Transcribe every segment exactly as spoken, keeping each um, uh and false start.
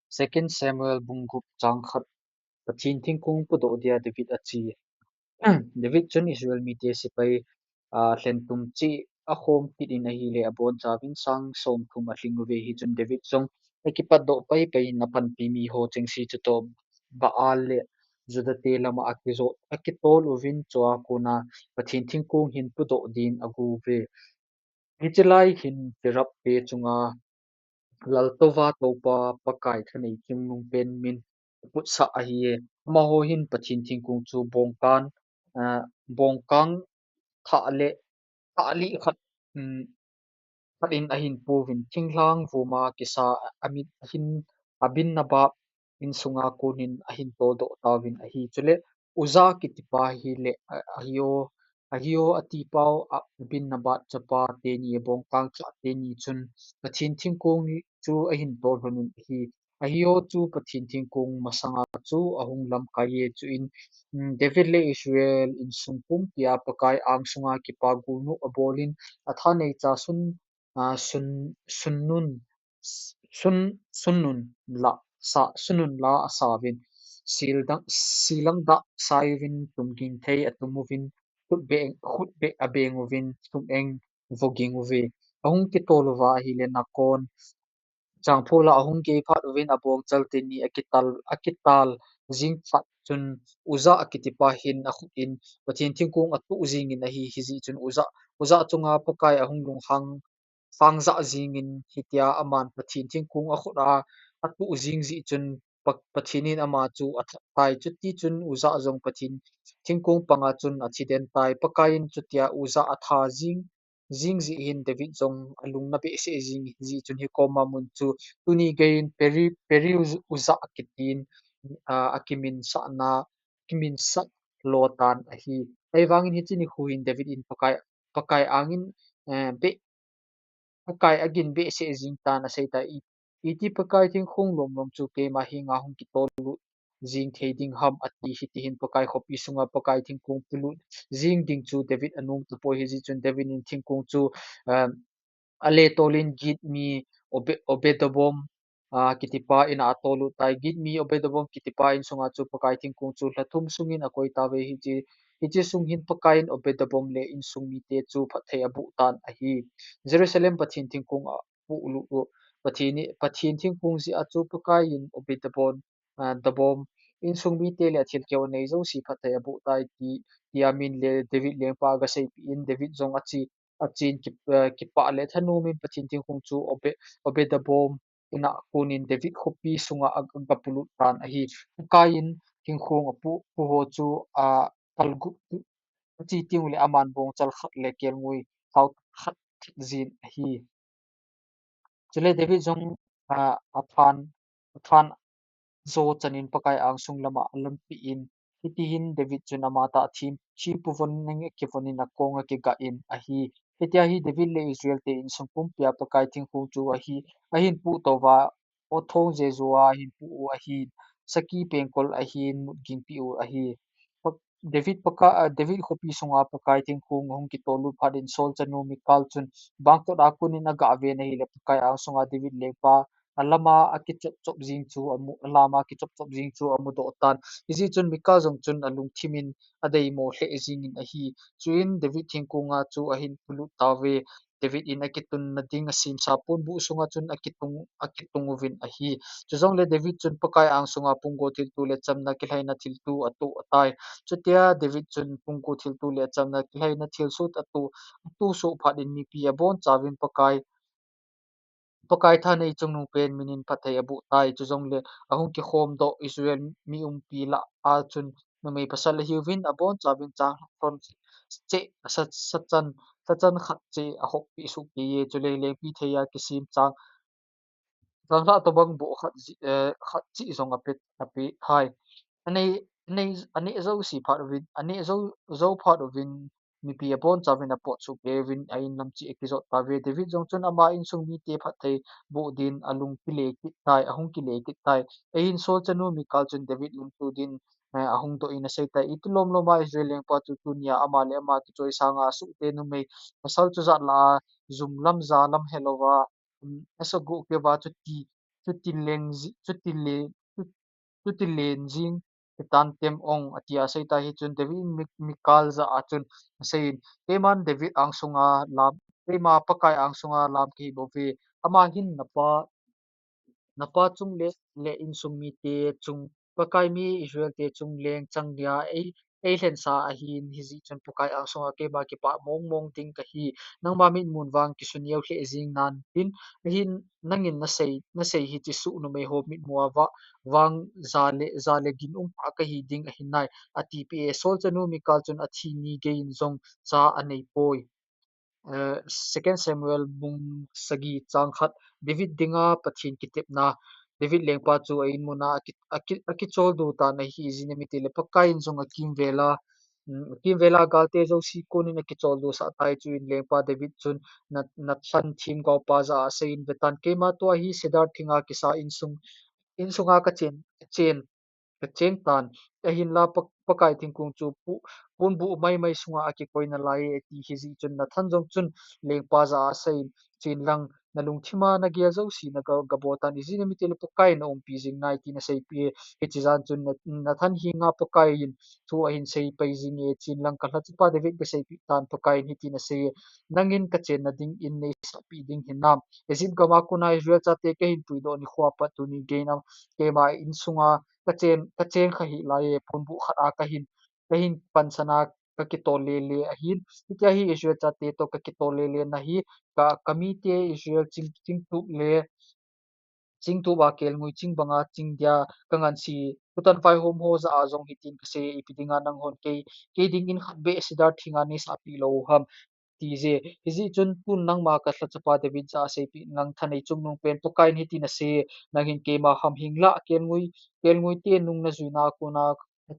Second Samuel bung gup chang khat. Pathen thingkong pudoh dia David achi. David chun Israel mite sepai, a, lhentum cheh akhom kit in ahile, abonchauvin sang somthum alhing uve. Hichun David jong akipatdoh paipai in apanpi miho chengse chutoh Baal le Juda te lama akijot, akitol uvin chua kona Pathen thingkong hin pudoh din ago uve. Hiche lai hin cherub te chunga Laltouva Toupa Pakai thanei chungnung pen min aputsah ahi. Amaho hin Pathen thingkong chu bongkang, a, bongkang thah le, thah li khat, um, khat in ahin pouvin, thinglhang vuma kisa a, amin, ahin, Abinadab insunga konin ahin toldoh tauvin ahi. Chule Uzzah kitipa hi le, a, Ahio, Ahio atipau, a, Abinadab chapa teni, bongkang thah teni chun Pathen thingkong chu ahin tolhon in ahi. Ahio chu Pathen thingkong masanga chu ahung lamkai e. Chuin, um, David le Israel insung pumpia Pakai angsunga kipa golnop abolin, athanei cha sun, a, sun, sunnun, sun, sunnun la sa, sunnun la asauvin, sil dang, silang dah saiuvin, tumging thei atum uvin, khutbeh, khutbeh abeng uvin, sum-eng voging uve. Ahung kitol uva ahile Nakon changphula ahung gei phat uvin, abongchal teni akital, akital jing phat chun Uzzah akitipa hin akhut in Pathen thingkong atuh jingin ahi. Hijeh chun Uzzah, Uzzah chunga Pakai ahung lunghang, hang jah jingin, hitia aman Pathen thingkong akhut a atuh jing jeh chun Pa-, Pathen in ama chu athat tai. Chuti chun Uzzah jong Pathen thingkong panga chun athiden tai. Pakai in chutia Uzzah atha jing, jing jeh hin David jong alungna behseh jing jeh chun hikoma mun chu tuni geiyin Peri-, Peri Uzzah kitin, a, akiminsahna, kiminsah lo tan ahi. Ahivangin hiche nikho hin David in Pakai, Pakai angin, eh, be, Pakai agin behseh jing tan asei tai. I, iti Pakai thingkong lomlom chu keima henga hung kitol lut jing thei ding ham ati. Hitihin Pakai khopi sunga Pakai thingkong pulut jing ding chu David anom tapoi. Hijeh chun David in thingkong chu, um, aletol in Git mi Obe-, Obededom, a, kitipa in a atol lut tai. Git mi Obededom kitipa insunga chu Pakai thingkong chu lha thum sungin akoi tauve. Hiche, hiche sung hin Pakai in Obededom le insung mite chu phatthei aboh tan ahi. Jerusalem Pathen thingkong apoh lut u. Pathen, Pathen thingkong jeh a chu Pakai in Obededom, a, Edom insung mite le athilkeo anei jouse phatthei aboh tai ti, tia min le David lengpa agaseipeh in David jong ache, achen ki, a, kipah le thanom in Pathen thingkong chu Obe-, Obededom in a konin David khopi sunga a, aga pulut tan ahi. Pakai in thingkong apoh, poh ho chu, a, talgup ache teng ule aman bongchal khat le kelngoi thao khat jin ahi. Chule David jong, a, aphan, aphan jo chanin Pakai angsung lama alampi in, hitihin David chun ama tah thim, thipuvon ning akivonin akong akigah in ahi. Hitia hi David le Israel te insung pumpia Pakai thingkong chu ahi, ahin puh touva, Othong Jesu a ahin puh u ahin, saki pengkol ahin mutgingpi u ahi. Pa-, David Paka-, a, David khopi sunga Pakai thingkong ahung kitol lut phat in Saul chanu Mikal chun bangkot a konin agah ven ahile Pakai angsunga David lengpa alama akichop chop jing chu amu, alama kichop chop jing chu amudoh tan. Hijeh chun Mikal jong chun alungthim in adeimo lheh jingin ahi. Chuin David thingkonga chu ahin pulut tauve. David in akitunna ding asemsa ponbuh sunga chun akitung, akitung uvin ahi. Chujongle David chun Pakai angsunga punggo thilto le chamna kilhaina thilto atoh tai. Chutia David chun punggo thilto le chamna kilhaina thilsoh atoh, atoh soh phat in mipi abonchauvin Pakai, Pakai thanei chungnung pen minin phatthei aboh tai. Chujongle ahung kikhomdoh Israel mi umpi lah a chun numei pasal ahiuvin, abonchauvin changlhah cheh, sa, sachan, sachan khat cheh ahoppi soh keiye. Chule lengpi thei a kisem chang, changlhah tobang boh khat ji-, eh, khat cheh jong ape, ape tai. Anei, anei, aneh jouse phat uvin, aneh jou, jou phat uvin, mipi abonchauvin apot soh kei uvin, a-in lam cheh akijot tauve. David jong chun ama insung mite phatthei boh din alung kile kit tai, ahung kile kit tai. Ahin Saul chanu Mikal chun David lungtup din, eh, ahung doh in asei tai. Iti lomloma Israel lengpa chu tunia ama le ama kichoi sanga asuhte numei pasal chujat lah a jum lam ja lam helouva, um, asagoh keuva chuti chuti leng ji-, chuti le-, chu-, chuti len jing hitan tem ong, atia asei tai. Hichun David in Mi-, Mikal jah a chun aseiyin, keiman David angsunga lam, keima Pakai angsunga lam kahi bouve. Ama hin napa, napa chung le, le insung mite chung, Pakai mi Israel te chung leng chang dia ei, ei lhensa ahin, hijeh chun Pakai angsunga keima kipah mong mong ding kahi. Nangma mitmun vang kisuneo lheh jing nan tin, ahin nangin nasei, nasei hiche suh numei ho mitmu a va, vang ja le, ja le gin um tah kahi ding ahi nai, atipeh e. Saul chanu Mikal chun athi ni geiyin jong cha anei poi. Eh, Second Samuel bung sagi chang khat, David dinga Pathen kitepna. David lengpa chu a inmuna aki, aki, akicholdo tan ahi, ijeh inem itile Pakai in jong akimvela, um, akimvela galte jouse konin akicholdo sah tai. Chuin lengpa David chun Na, Nathan themgaopa jah a aseiyin, vetan, keima tua hi cedar thinga kisa insung, insunga kachen, kachen, kacheng tan. Ahinla Pa-, Pakai thingkung chu pu-, ponbuh maimai sunga akikoi nalai e, ati. Hijeh chun Nathan jong chun lengpa jah a aseiyin, chen lang, nalungthima nagel jouse naga, gabol tan, ijeh inem itile Pakai in aumpi jing nai, tin aseipeh e. Hiche jan chun Na-, Nathan henga Pakai in thu ahin seipai jing e, chen lang, kalhachapa David gaseipeh tan, Pakai in hitin asei e, nangin kachenna dingin neisahpeh ding hinam? Egypt gama kona Israel chate kahin puidoh nikhoa pat tuni geiyin keima insunga kachen, kacheng kha hih laiye, ponbuh khat a kahin, kahin pansan a kakitol lele ahin. Hitia hi Israel chate toh kakitol lele na hi, ka, kamite Israel ching, chingtup le, chingtup a kelngoi ching banga ching dia kangansi, thutan vaihom ho jah a jong hitin kasei, ipi dinga nanghon kei, kei dingin khat beh cedar thinga neisahpeh lou u ham, tije. Hijeh chun tun nangma kalhachapa David jah a seipeh lang, thanei chungnung pen Pakai in hitin asei, nangin keima hamhing lah, kelngoi, kelngoi te nung najuina a kona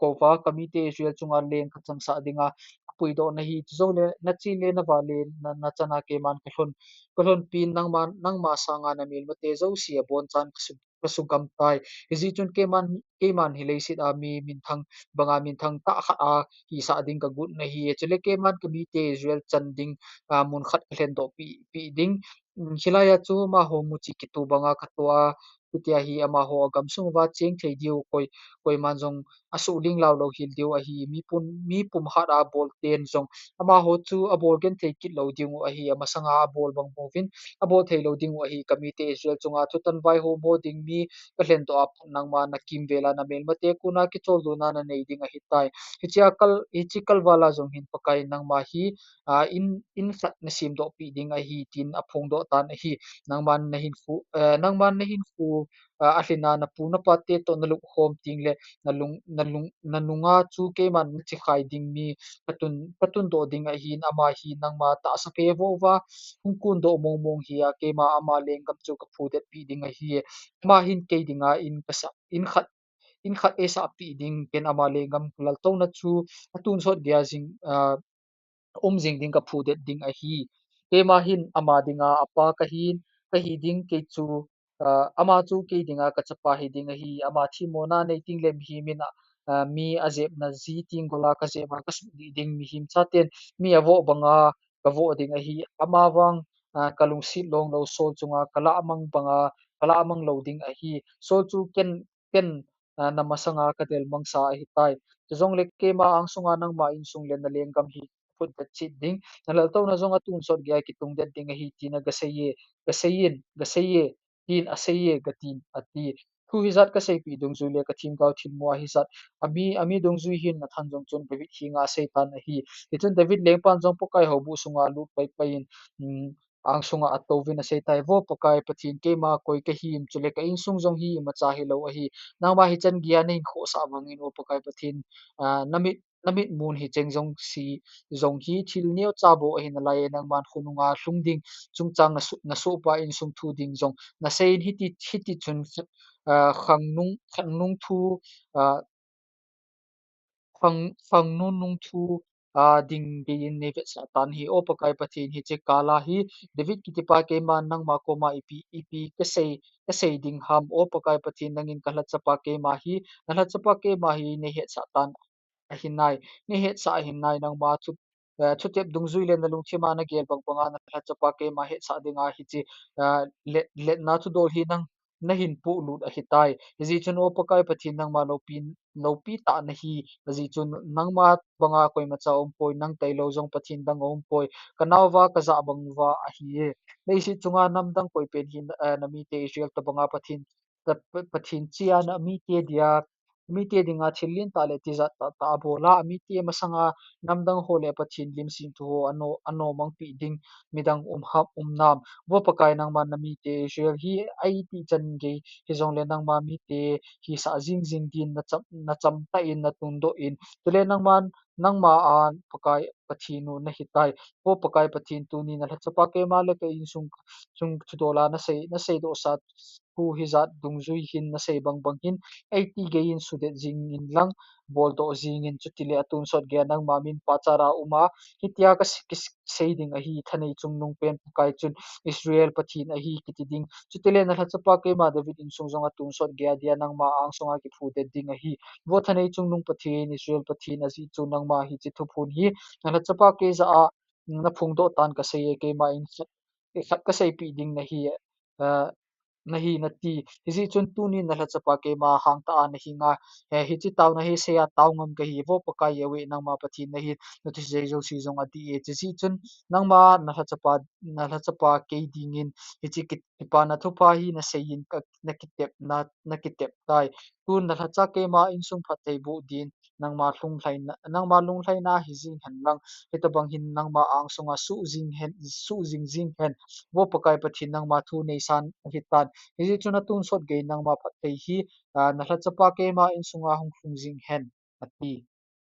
kouva kamite Israel chunga leng kachangsah dinga kapuidoh nahi, chujongle nache le nava le na, nachana keiman kalhon, kalhonpin, nangma, nangma sanga namelmate jouse abonchan kasu, kasugam tai. Hijeh chun keiman, keiman hi leiset a mi minthang banga minthang tah khat a hisah ding kagot nahi. Chule keiman kamite Israel chan ding, a, mun khat kalhendoh peh, peh ding. Um, hilai a chu amaho muchi kitoh banga katoh a, hitia hi amaho agam sung uva cheng thei diu, koi, koiman jong asuhling laulou hel diu ahi, mi pum, mi pumhat a bol ten jong amaho chu abol genthei kit lou diu ahi, amasanga abol bang bouvin abol thei lou diu ahi, kamite Israel chunga thutan vaihom ho ding mi kalhendoh a pat nangma nakimvela namelmate kona kicholdona nanei ding ahitai. Hichea kal, hiche kalval a jong hin Pakai in nangma hi, a, in, in khat nasemdoh peh ding ahi, tin aphongdoh tan ahi. Nangman nahinkho, eh, nangman nahinkho, a, alhin a napu napate toh nalungkhom tengle nalung, nalung, nanunga chu keiman nachekhai ding mi katun, katundoh ding ahin, ama hi nangma tahsa phe vo uva hung kondoh mong mong hi a, keima ama lenggam chu kaphudet peh ding ahi. Ama hin kei dinga in kasah, in khat, in khat eisahpeh ding, ken ama lenggam kalaltouna chu atonsot geiya jing, a, um jing ding kaphudet ding ahi. Keima hin ama dinga apa kahin, kahi ding, kei chu, a, ama chu kei dinga kachapa hiding ahi. Ama themmona nei tengle mihem in a, a, mi ajepna ji tengol a kajep a kasuhdih ding, mihem chaten mi avoh banga kavoh ding ahi. Ama vang, a, kalungset longlou Saul chunga kalahmang banga kalahmang lou ding ahi. Saul chu ken, ken, a, namasanga kadelmangsa ahitai. Chujongle keima angsunga nangma insung le nalenggam hi phutdet chet ding, nalaltouna jong atonsot geiya kitungdet ding ahi, tin agaseiye, gaseiyin, gaseiye, tin aseiye, gatin, ati. Thu hijat kaseipeh dungjui le kathemgao themmo a hijat ami, ami dungjui hin Nathan jong chun David henga aseitan ahi. Hichun David lengpan jong Pakai houbuh sunga lut paipai in, um, angsunga atouvin aseitai, Vo Pakai Pathen, keima koi kahim, chule ka insung jong hi imacha hilou ahi. Nangma hichan geiya nahinkhohsah bangin, O Pakai Pathen, a, namit, namitmun hicheng jouse jong hi thil neocha bou ahi nalaiye, nangman khonunga lhung ding, chungchang nasoh, nasohpa insung thu ding jong naseiyin, hiti, hitichun, a, khangnung, khangnung thu, a, khang, khangnung thu, a, ding geiyin neivetsah tan ahi. O Pakai Pathen, hiche kal a hi David kitipa keiman nangma koma ipi, ipi kasei, kasei ding ham? O Pakai Pathen, nangin kalhachapa keima hi, nalhachapa keima hi neihetsah tan ahinai, neihetsah ahinai, nangma chu, a, thutep dungjui le nalungthima nagel bang banga nalhachapa keima hetsah dinga hiche, a, let, letna thudol hi nang, nahin pohlut ahitai. Hijeh chun O Pakai Pathen, nangma loupi, loupi tah nahi, ajeh chun nangma banga koimacha aumpoi, nang tailou jong Pathen dang aumpoi, kanaova kajah bang uva ahi e. Leiset chunga namdang koipen hi, eh, namite Israel tobanga Pathen, ta-, Pa-, Pathen chea namite dia, mite dinga thil lentah le tijat tah tah abol a, amite masanga namdang ho le Pathen lim singthu ho ano, anomangpeh ding midang um ham, um nam. Vo Pakai, nangman namite Israel hi aiti chan gei hijongle nangma mite hisah jing jing din nacham, nachamtah in, natundoh in, chule nangman, nangma a Pakai Pathen u nahitai. Vo Pakai Pathen, tuni nalhachapa keima le ka insung, sung thudola nasei, naseidohsa thu hijat dungjui hin nasei bang bang hin, eiti gei in sudet jing inlang, boldoh jing in, chutile atonsot geiya nangma min pachat a uma, hitia ka s-, ki s-, sei ding ahi, thanei chungnung pen Pakai chun Israel Pathen ahi kiti ding. Chutile nalhachapa keima David insung jong atonsot geiya dia nangma angsunga kiphudet ding ahi. Vo thanei chungnung Pathen, Israel Pathen, ajeh chu nangma hiche thuphon hi nalhachapa kei jah a naphongdoh tan kasei e, keima in khat, khat kaseipeh ding nahi, eh, nahi nati. Hijeh chun tuni nalhachapa keima hangtah a nahinga, eh, hiche taona hi seiya tao ngam kahi, Vo Pakai Yahweh, nangma Pathen nahin, nathusei jouse jong adih e. Chujeh chun nangma nalhachapa, nalhachapa kei dingin hiche ki, kipana thupha hi naseiyin ka, nakitep, na, nakitep tai. Tun nalhacha keima insung phattheiboh din, nangma lunglhaina, nangma lunglhaina hijing hen lang, hitobang hin nangma angsunga suh jing hen, suh jing jing hen. Vo Pakai Pathen, nangma thu neisan ahitan. Hijeh chun atonsot gei nangma phatthei hi, ah, nalhachapa keima insunga hung lhung jing hen, ati.